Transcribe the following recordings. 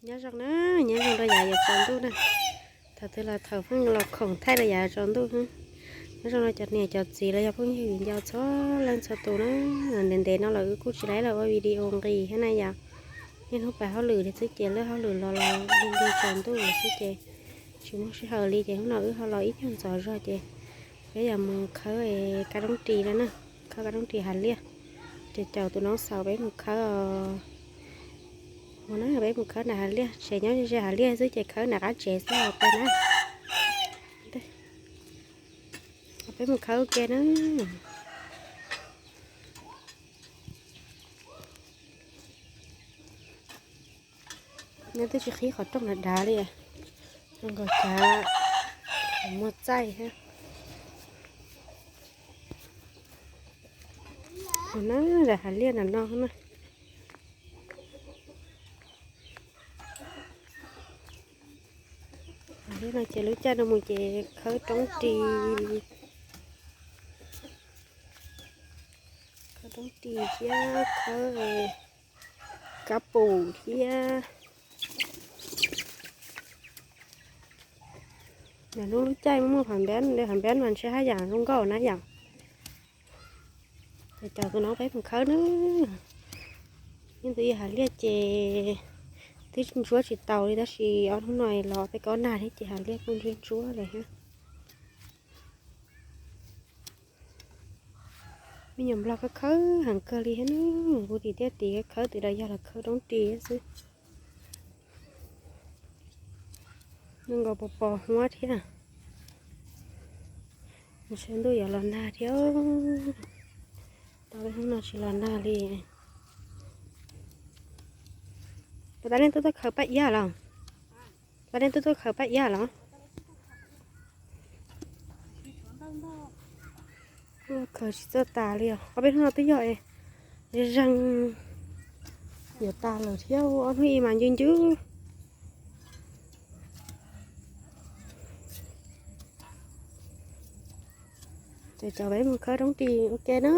Nyob zoo na, nyob zoo rau yav yuav tsaus ntuj na. Thaum twg los thaum pheej los khoom thaij rau yav tsaus ntuj. Nyob zoo rau cov niam cov txiv los yog phooj ywg viv ncaus txhua leej txhua tus na. Ntev ntev no los wb kuj tsis tau los ua video nqis thiab na yom. Niaj hnub pab hauj lwm li xwb ces lawv hauj lwm los los li li tsaus ntuj lawm xwb ces tsis muaj sij hawm li ces hnub no wb ho los ib nyuag ntxov zog ces peb yuav mus khawb kab roob ris no na, khawb kab roob ris hav liaj. Ces caum tus noob xaus peb mus khawb os. Mus na, peb mus khawb nram hav liaj, tsev nyob ze ze hav liaj xwb ces khawb nram qab tsev xwb os peb na. Peb mus khawb ua ke na. Nyob twb tsis qhib qhov rooj dav dav li, zoo nkaus cas muag txaij thiab. Mus na, nram hav liaj nram no na. Hav liaj no ces lub caij no mus ces khawb roob ris, khawb roob ris thiab khawb kab pum thiab. Nram hnub lub caij muaj pham npeb, pham npeb mas ntshe haj yam zoo nkauj na yom. Ces caum tus no peb mus khawb na. Yeej tus ib hav liaj ces twb ntsuab tsis taus li tab sis ob hnub no los peb kaub nag thiab ces hav liaj kuj ntsuab ntsuab lawm thiab. Me nyuam nplog khawb khawb heev kawg li thiab na, kuv tim tiaj tim khawb khawb twb yog los khawb roob ris xwb. Zoo nkaus pos pos huab thiab. Ntshe ntuj yuav los nag thiab. Tau peb hnub no tsis los nag li. Puas tas leej twb tuaj khaws paj iab los? Tas leej twb tuaj khaws paj iab los? Khaws tsis txawj tas li os. Ob peb hnub no twb yog es zeeg yuav tas lawm thiab, ob hnub ib mas ncwb ncwb. Ces cov peb mus khawb roob ris ua ke na.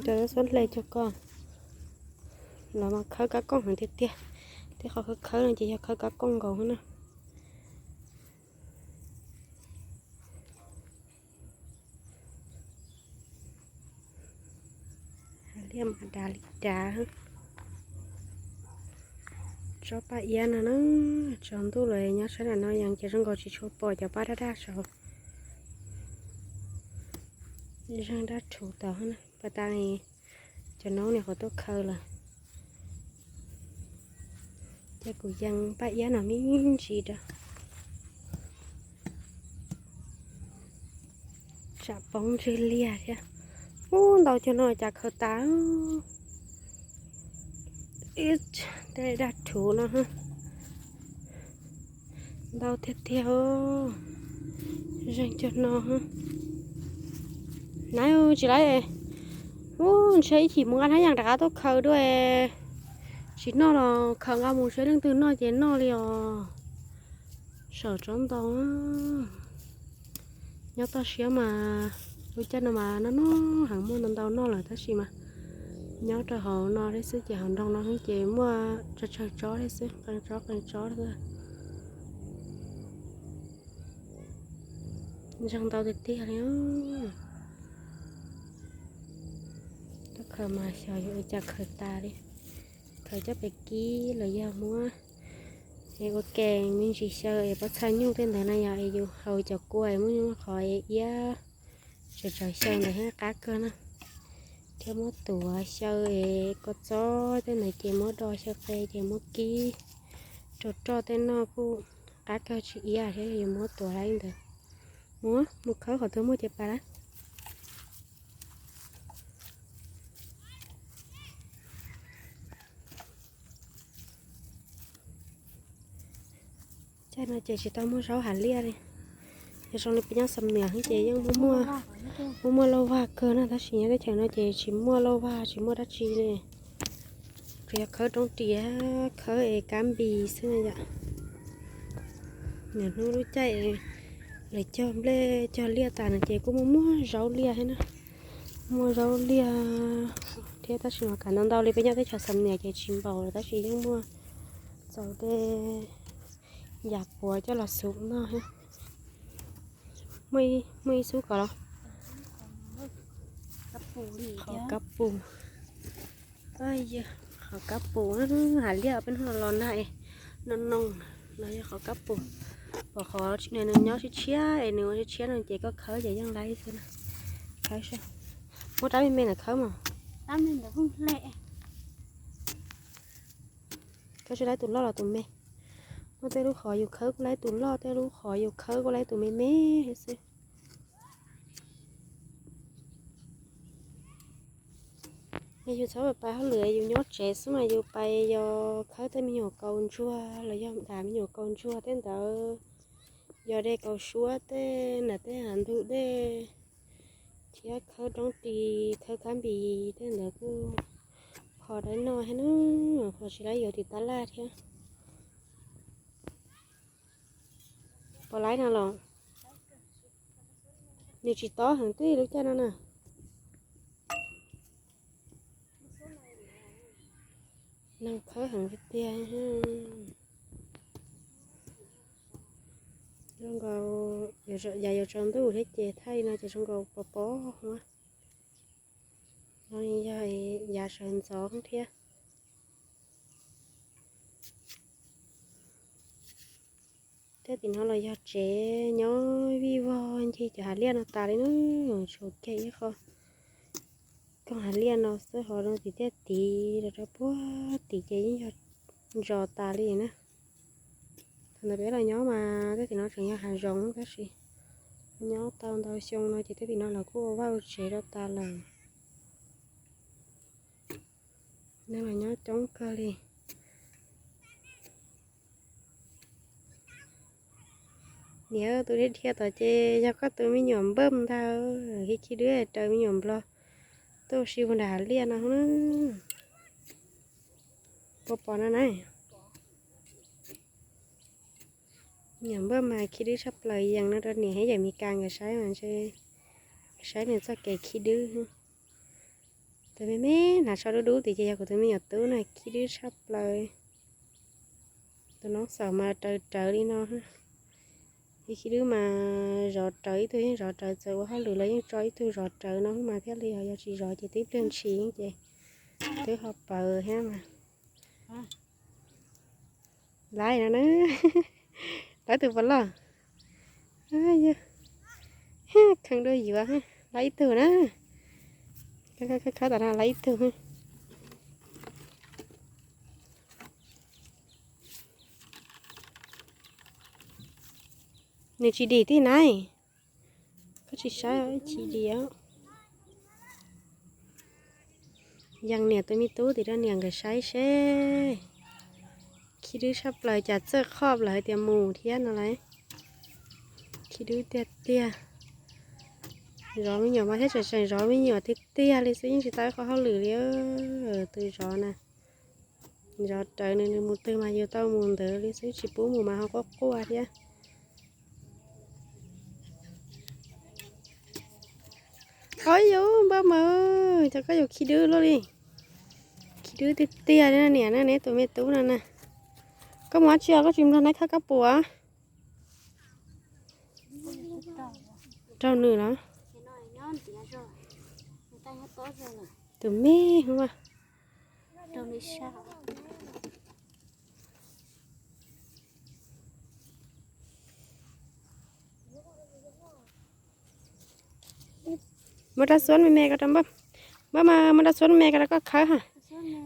Rau lub xub hle cog koj. Lawv mas khawb kab kooj heev tiag tiag. Tej qhov khawb khawb no ces yog khawb kab kooj nkaus na. Liaj mas dav li dav. Tsob paj iab no na, tsaus ntuj lawm nyob sab nram no yees ces zoo nkaus tsis tshua pom cov paj daj daj saud. Zeeg dab rhuv tod na, pas tas cov noob nim qhuav tuaj khaws lawm. Ces kuv yees paj iab no me ntsis rau. Tsam poob ntseg liag thiab. Ub, ntau cog no cas khaws tas. Tej daj rhuv no ntau tiag tiag. Zeeg cog no. Nab tsis laib. Ub, ntshe ib chim mus nqa hnab yas rov qab tuaj khaws dua. Tsis noj los khaws nqa mus seb leej twg noj ces noj li os. Saum tsob ntoo. Nyob toj siab mas lub caij no mas noj noj heev, muaj ntau ntau noj lawm tab sis mas nyob rau hauv no thiab xwb ces hauv nroog no ces muaj tsawg tsawg tsob thiab xwb, qee tsob qee tsob xwb. Zeeg ntau tiag tiag li. Tuaj khaws mas xyov yuav ua cas khaws tas li. Khaws coj pem kib los yog muab es ua ke me ntsis xyaw es pob txha nyuj tej ntawd na yog es yus haus cov kua es muaj nyuj qhov es iab tsaws tsaws xyaw ntawd thiab qab kawg na. Thiab muab tuav xyaw es kua txob tej ntawd ces muab do xyaw qe ces muab kib rau roj tej noj kuj qab kawg tsis iab thiab yus muab tuav lawm li ntawd. Mus, mus khawb qhov twg muaj ces pas lawm. Caij no ces tsis tau muaj zaub hav liaj li. Yog zoo li peb nyob Xam Nuas ces yeej muaj muaj lauj vag kawg na, tab sis nyob teb chaws no ces tsis muaj lauj vag tsis muaj dab tsi li. Tsuas yog khawb roob ris, khawb es kab npis xwb na yom. Nws hnub lub caij lawv cog nplej cog liaj tas no ces kuj muaj muaj zaub liaj thiab na. Muaj zaub liaj, thiab, tab sis mas kam ntau ntau li peb nyob teb chaws xam nias ces tsis npaum lawm, tab sis yeej muaj txaus tej yam puav coj los xub noj thiab. Muaj ib xub kom los qhov kab pus, qhov kab pus, hav liaj peb hnub no los nag no no los yog qhov kab pus. Pom qhov nws nyob tshiab tshiab es nws ua tshiab tshiab no ces koj khawb ces yeej laib xwb na. Khawb, muab rab me me na khawb mog. Khawb tsis laib tus loj los tus me. Muaj tej lub qhov yus khawb kuj laib tus loj, tej lub qhov yus khawb kuj laib tus me me xwb. Yus txhob pais hauj lwm, yus nyob tsev xwb mas yus pais yog khawb tej me nyuam kaus ntsuag los yog dam me nyuam kaus ntsuag tej ntawd, yog dej kaus suab tej nram tej hav ntug dej, thiab khawb roob ris khawb kab npis tej ntawd kuj pho dawb noj thiab na, pho tsis laib yuav tim tab laj thiab. Pom laib no los? Nws tsis tob heev twb lub caij no na. Neeg khawb heev tiag tiag. Zoo nkaus yav yuav tsaus ntuj thiab ces thaij no ces zoo nkaus pos pos huab. No yog yav sawv ntxov thiab. Tej tim no los yog tsev nyob vij vog ncig cov hav liaj no tas li na, tshuav kiag ib qho koog hav liaj no xwb, ho no tim tej tid los rau puag tim ces yeej yog ntsos tas li na. Thaum ntawd peb los nyob mas tej tim no tseem yog hav zoov tab sis nyob tau ntau xyoo no ces tej tim no lawv kuj ua vaj ua tsev rau tas lawm. Neeg los nyob coob kawg li. Niam, tus dhia dhia tod ces yog koj tus me nyuam npawj ntag, khi khi dwb raws me nyuam nplog tuaj ua si puag nram hav liaj no na. Puas pom no na? Me nyuam npawj mas khi dwb tshaj plaws, yees no rau niam thiab yawm Mes Kas nkawd saib mas ntshe saib nws txoj kev khi dwb. Tus me me hnav tsho dub dub tim ces yog kuv tus me nyuam tub na, khi dwb tshaj plaws. Tus noob xaum mas raws rawv li no. Khi dwb mas zov rawv, ib tug yeej zov rawv, txawm ua hauj lwm los yeej tso ib tug zov rawv no mas thiaj li, yog tsis zov ces tib pliag ntshis ces twb ho paws thiab mas. Laib no na, laib tus puas loj. Kheev dua yuav, laib ib tug na. Khawb tas no laib ib tug. Nws tsis dim tij na. Koj tsis saib tsis dim. Yees niam tus me tub tim rau niam nkawd saib seb. Khi dwb tshaj plaws, cas txawj qhov lawv hais tias mus thiab no lauj. Khi dwb tiag tiag. Zov me nyuam mas thiab tseem tseem zov me nyuam tiag tiag li xwb, yeej tsis tau ib qho hauj lwm li. Tus zov na, zov rawv nws, nws mus twg mas yus tau mus ntawd li xwb, tsis pub mus mas ho quaj quaj thiab. Au yus npawj mas, cas koj yuav khi dwb luaj li. Khi dwb tiag tiag li niam na, neb tus me tub no na. Koj mus dab tsi os, koj tsis nrog neb khawb kab pus? Raug nws los? Tus me mas. Muab rab xuab me me ko rau npawj. Npawj mas muab rab xuab me me ko rau koj khawb ha.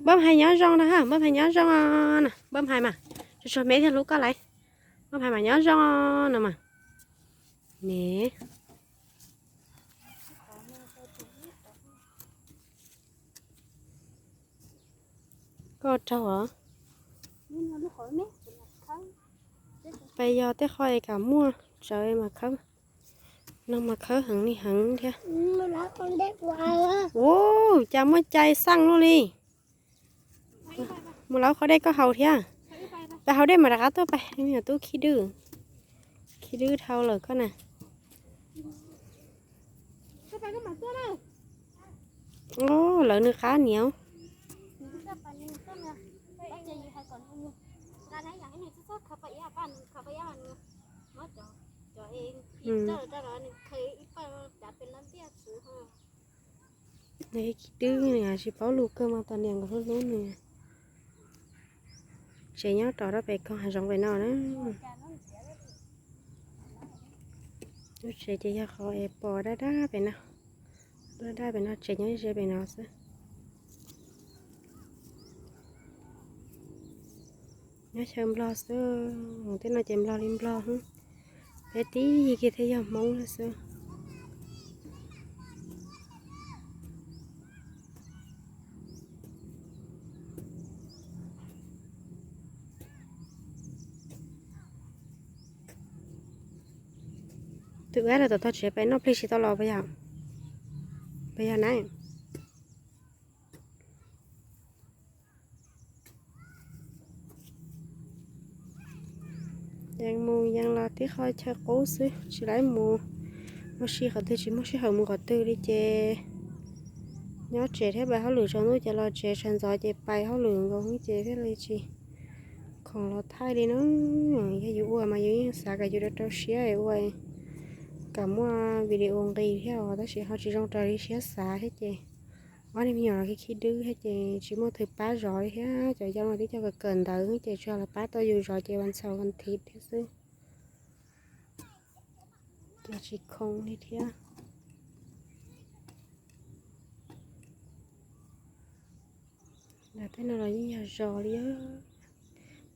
Npawj hais nyob zoo na ha, npawj hais nyob zoo na, npawj hais mas. Tsuag tsuag me thiaj hlub koj lauj. Npawj hais mas nyob zoo no mas. Ne. Koj raug os. Pais yog tej qho es kam muaj tsawv mas khawb. No mas khawb heev li heev thiab. Ua cas muaj cai xaj luaj li. Mus lawv qhov dej koj haus thiab. Pais haus dej mas rov qab tuaj pais, me nyuam tub khib dwb. Khib dwb dhau lawm koj na. Lawv nws qab niam. Khib dwb, tsis paub lus kawg mas tos niam nkawd hlub hlub nws. Tsev nyob rov rau pem koog hav zoov pem no na. Lub tsev ces yog qhov es pos daj daj pem no. Daj daj pem no, tsev nyob ze pem no xwb. Nyob xyaw nplog xwb, tej no ces nplog li nplog, peb tib yig kiag thiaj yog Hmoob xwb. Tus ab los tom tog tsev pem noj plig tsis tau los puas yog? Puas yog na? Yeej mus yeej los tib qho chaw qub xwb, tsis laib mus ua si qhov twg, tsis muaj sij hawm mus qhov twg li ces nyob tsev thiab pais hauj lwm, tsaus ntuj ces los tsev, sawv ntxov ces pais hauj lwm nkaus ces thiaj li tsis khoom los thaij li na. Yog yus ua mas yus yeej xav kom yus rau rau siab ua, kom muaj video nqis thiab os, tab sis ho tsis zoo raws li siab xav thiab ces ob niag me nyuam los khib khib dwb thiab ces tsis muaj twg pab zov li thiab. Cov yau no twb coj kawm kawm ntawv ces tsuas los pab tau yus zov ces vas txhaum vas thiv thiab xwb. Ces tsis khoom li thiab. Nram tej no los yeej yog zos li,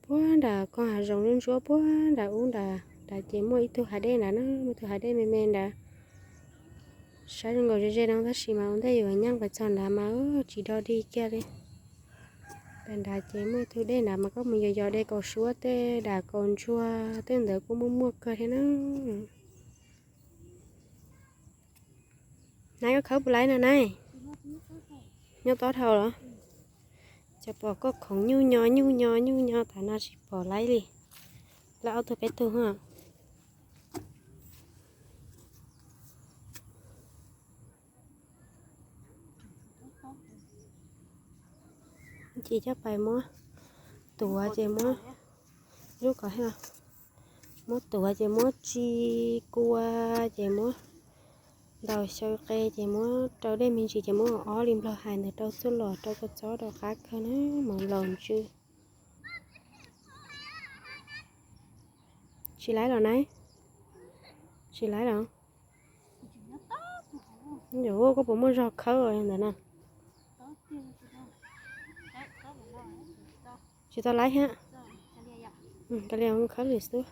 puag nram koog hav zoov ntsuab ntsuab puag nram ub nrad, nrad ces muaj ib tug hav dej nrad na, muaj ib tug hav dej me me nrad. Saib zoo nkaus ze ze no tab sis mas ua ntej yus nyeej pais txog nrad mas tsis dog dig kiag li. Nram nrad ces muaj ib tug dej nrad mas koj mus yos yos de kaus suab tej, dam kaus ntsuag tej ntawd kuj muaj muaj kawg thiab na. Nab, koj khawb puas laib no na? Nyob tob dhau los? Cov pom koj khoov nyuj nyo nyuj nyo nyuj nyo tas no tsis pom laib li. Lawv ob tug peb tug. Ces coj pais muab tuav ces muab, lub ko, muab tuav ces muab tsi kua, ces muab ntaus xyaw qe ces muab rau dej me ntsis ces muab ob li nplog hais ntawd rau xub los rau kua txob rau qab kawg na, mas laus ntsw. Tsis laib los na? Tsis laib los? Yog koj puas muaj zog khawb ntawd na? Tsis tau laib thiab. Kav liam, khawb lwm xub,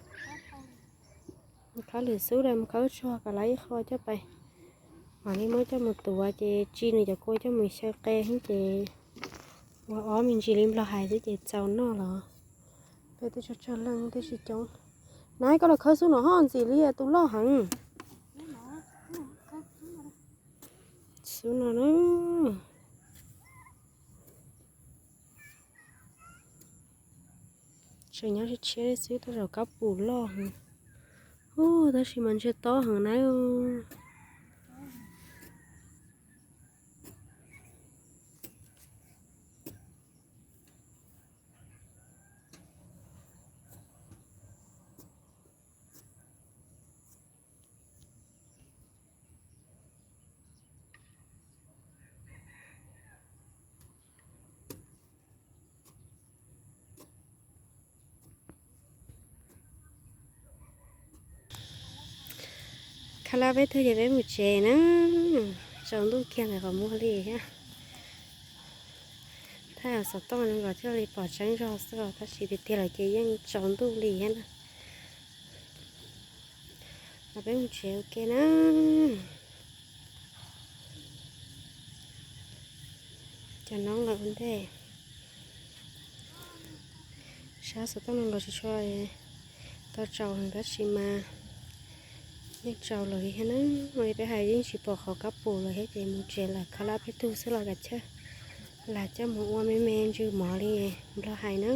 khawb lwm xub, mus khawb tsuag kom laib ib qho coj pais. Mam li muab coj mus tuav ces tsi nws cov kua coj mus xyaw qe xwb ces ua ob me ntsis li nplog hais xwb ces txaus noj los. Peb twb tsawg tsawg leej twb tsis coob. Nab, koj los khawb xub no ho ntxim li tus loj heev. Xub no na. Tseem nyob tshiab tshiab li xwb, tej zaum kab pum loj heev. Ub, tab sis mas ntshe tob heev na. Khab lab peb tug ces peb mus tsev na. Tsaus ntuj kiag ntawm qhov muag li thiab. Thaj xov tooj no los thiaj li pom tseeb zog xwb los tab sis tiag tiag lawm ces yeej tsaus ntuj li thiab na. Los peb mus tsev ua ke na. Cov noob lawm ua ntej. Sab xov tooj no los tsis tshua tau tsaus heev tab sis mas yeej tsaus lawm li thiab na. Ua li peb hais yeej tsis pom qhov kab pum lawm thiab ces mus tsev lawm, khab lab peb tug xwb los kav chawj lam coj mus ua me me ntsws mov li nplog hais na.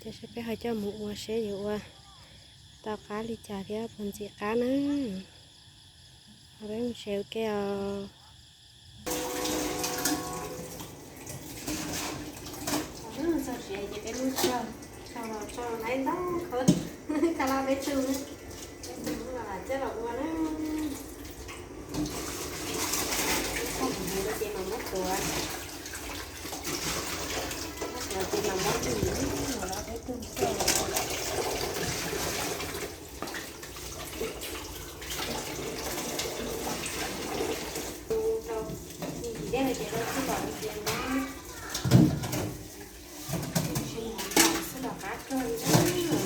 Ces seb peb ho coj mus ua seb yuav ua tau qab li cas thiab puas ntxim qab na. Ho peb mus tsev ua ke os. Ces peb muab tsau, tsau los tsau los ib ntau khawb, kha lab peb tug, peb tug los lam coj los ua na. Muab tsau huv huv ces mam muab tuav, muab tuav ces mam muab ntws los peb tug xwb. Rau me ntsis dej no ces rau txij los ntsia no, tsis ntau xwb los qab kawg li na.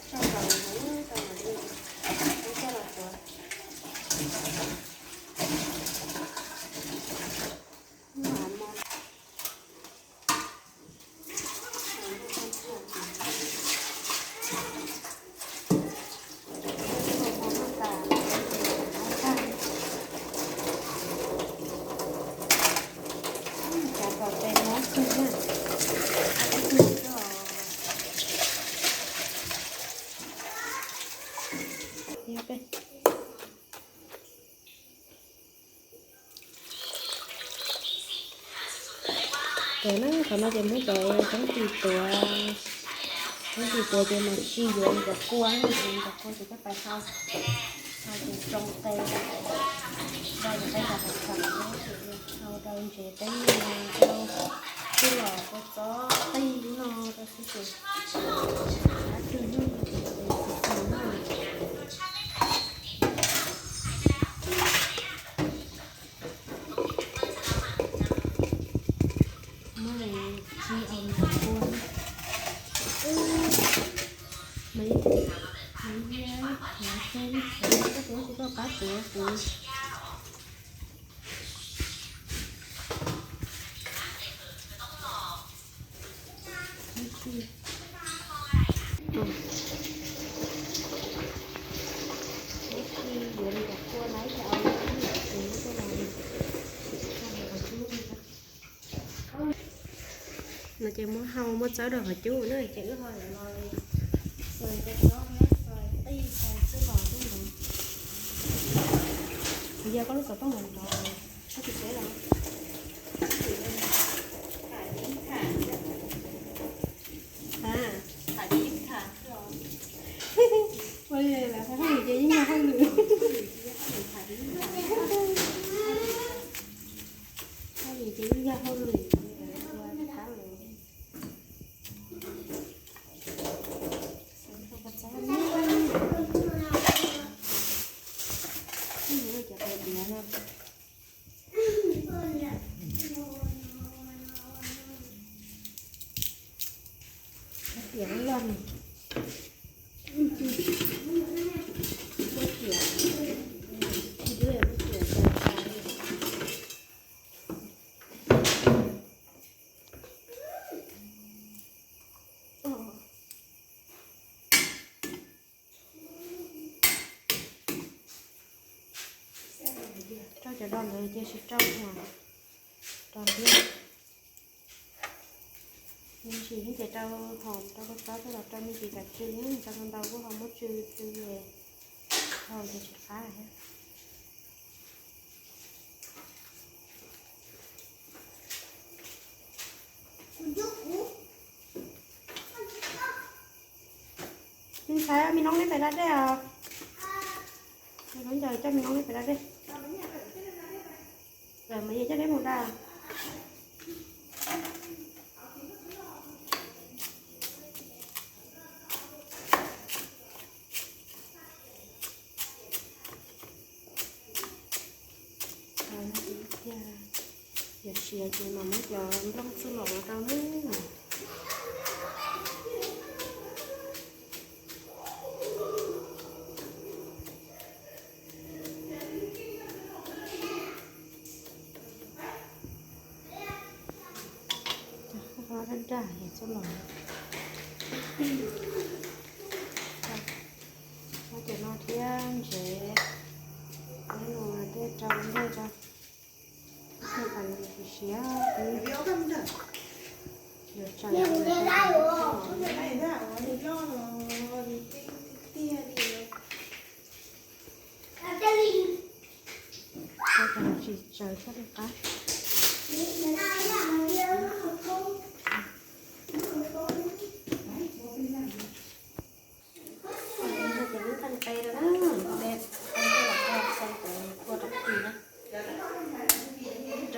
Tsau los huv, tsau los li, peb coj los tuav. Tuav na, qhov no ces muab cov tsob tis tuav, tsob tis tuav ces mas tsis yuav cov kua, yuav cov kua ces coj pais hau, hau ces tsoo qe, rau qe kom khov khov, hau rau ntsev teeb, rau txuj lom, rau txob qij no rau xwb ces qab kawg no, xis xis no. Muab lawv tsis aus ntawm kua, mas, mas yog, yog koj tuav tsis tau qab tuav kuv. No ces muab hau muab txawb rau qhov cub na, ces wb ho los xaws cov tsob thiab xaws qij xaws txuj lom xwb ntawd. Yog koj lub xov tooj nrov nrov, koj tsis teb los? Ha, ua li lawv hauj lwm ces yeej yog hauj lwm. Hauj lwm ces yeej yog hauj lwm, ua thab lawm. Cov qos diav no, qos diav loj, muab ciam, muab ciam tas tas li. Rau cov dos ntawd ces tsis rau, rau thiab. Me ntsis ces rau hom rau kua txob thiab los rau me ntsis kom tsw, rau ntau kuj ho muab tsw tsw, hau ces tsis qab thiab. Nws xaiv me noob neb pem da dej os. Nws coj me noob neb pem da dej. Mas yog coj neb mus da. Yog siav ces mam muab cov nplooj txuj lom no rau na. Daj daj es txuj lom. Muab cov no thiab ntsev, muab no tej rau ntej rau, ib pliag tas nws siav siav, yuav tsaws. Tsis tsaws sab li qab.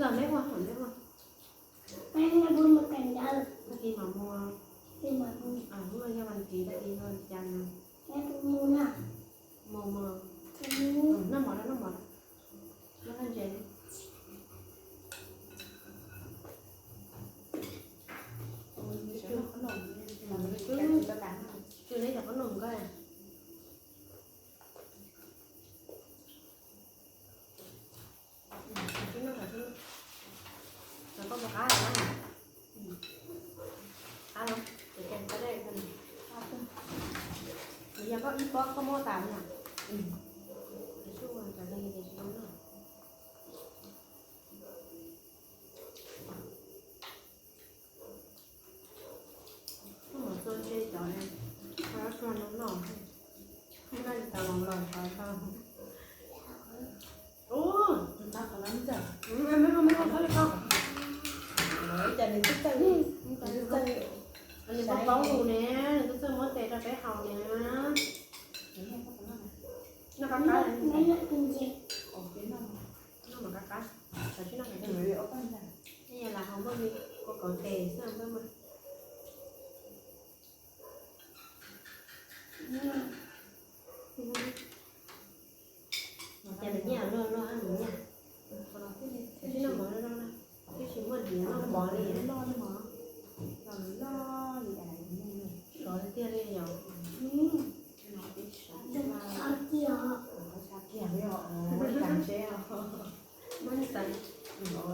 Los neb ua, neb ua. Tag kis mam mus, hnub no yog vas thiv, tag kis mus cas no. Mus, mus, noj mov, noj mov, noj ntses. Tsw neb cov qhob noom koj. Koj puas qab na? Qab los, ces koj dej, nws yog koj ib pob koj muab tas na. Tsis tau noj. Koj mus txog ntshe cov, koj tsuag no no, muaj dab tsi tau los los xyov tau. Ub, me me me, txhob li koj. Cas nws twb txawj, nws twb txawj, nws muab paub lus ne, nws twb txawj muab tes rau peb haus ne. Noj qab qab, noj mas qab qab, tsam sim no, ib yam li lam haus npawj me, ua kaus tes xwb npawj mas. Ces lawv nyiaj luaj luaj, lawv nyiaj. Tsis noj mov no, twb tsis muaj diav noj mov li. Sov tiag li yom. Muab ib txhab,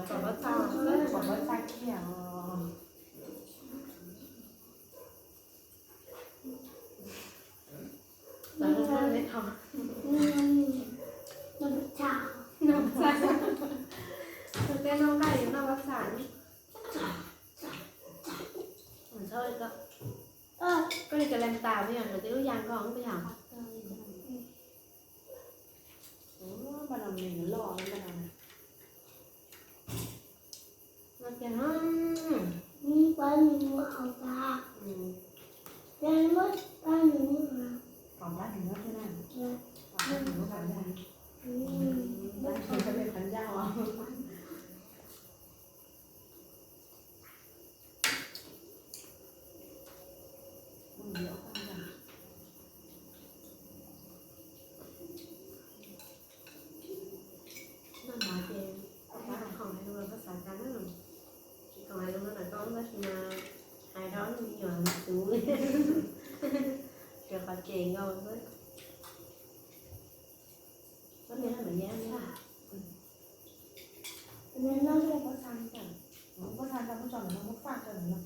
pom pob txha xwb, pom pob txha kiag os. Lawv noj neb tho. Noj pob txha. Tus tej noj nqaij yuav noj pob txha. Koj li cov lees tas puas yog, cov tej lub ya nkoj puas yog? Npaj no me loj na. Noj tiag na. Pom dab nws nyob thiab na. Pom dab nws nyob pom dab. Dab nws nyob pom dab os. Noj mov ces koj pab khoom hais lus los koj xav cas na. Tsis khoom hais lus no ntawm koj, tab sis mas hais rau ob tug me nyuam tus, sawv qhov tsev nkaus xwb. Koj niam Mam Yab, pob txha, pob txha muab tso no, muab faj rau no.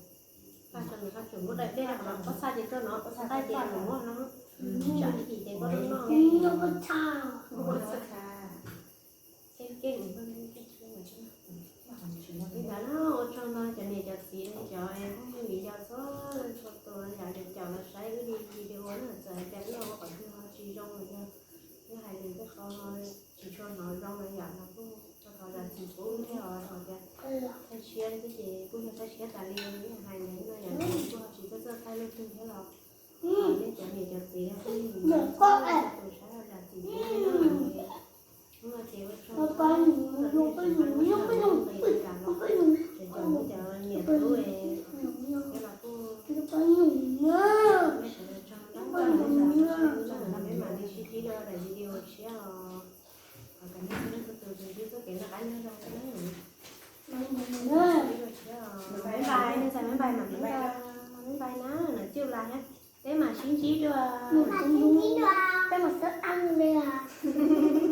Faj tso no, faj tso, muab daim dej rau qhov no, pob txha ces rau no, pob txha nqaij ces rau no, tsam ib chim ces koj noj. Pob txha, keej keej. Li ntawd na, ua tsaug ntau cov niam cov txiv, cov phooj ywg viv ncaus txhua leej txhua tus, yam li caum los saib wb li video na, txawm hais tias wb ua qhov twg ho tsis zoo los yog wb hais lus tej qho tsis tshua hnov zoo los yom no kuj thov zam txim pub thiab os, hais tias thaj siab xwb ces kuj yog thaj siab tas li, hais li no yom kuj ho tsis txawj txawj thaij leej twg thiab los nej cov niam cov txiv thiab phooj ywg viv ncaus txhua tus saib zam txim pub thiab na. Hnub no ces ua tsaug ntau, tseem caum nej cov niam tub thiab los kuj nej sawv daws tsaug ntau, peb mam li sib ntsib dua daim video tshiab os. Kom nej txhua leej txhua tus tsuas ntsib txoj kev noj qab nyob zoo xwb na. Bye bye, nej txhais bye bye mam li, bye bye na, nam cwj las thiab, peb mam sib ntsib dua. Peb mam sib ntsib dua, peb mam sib ntsib dua.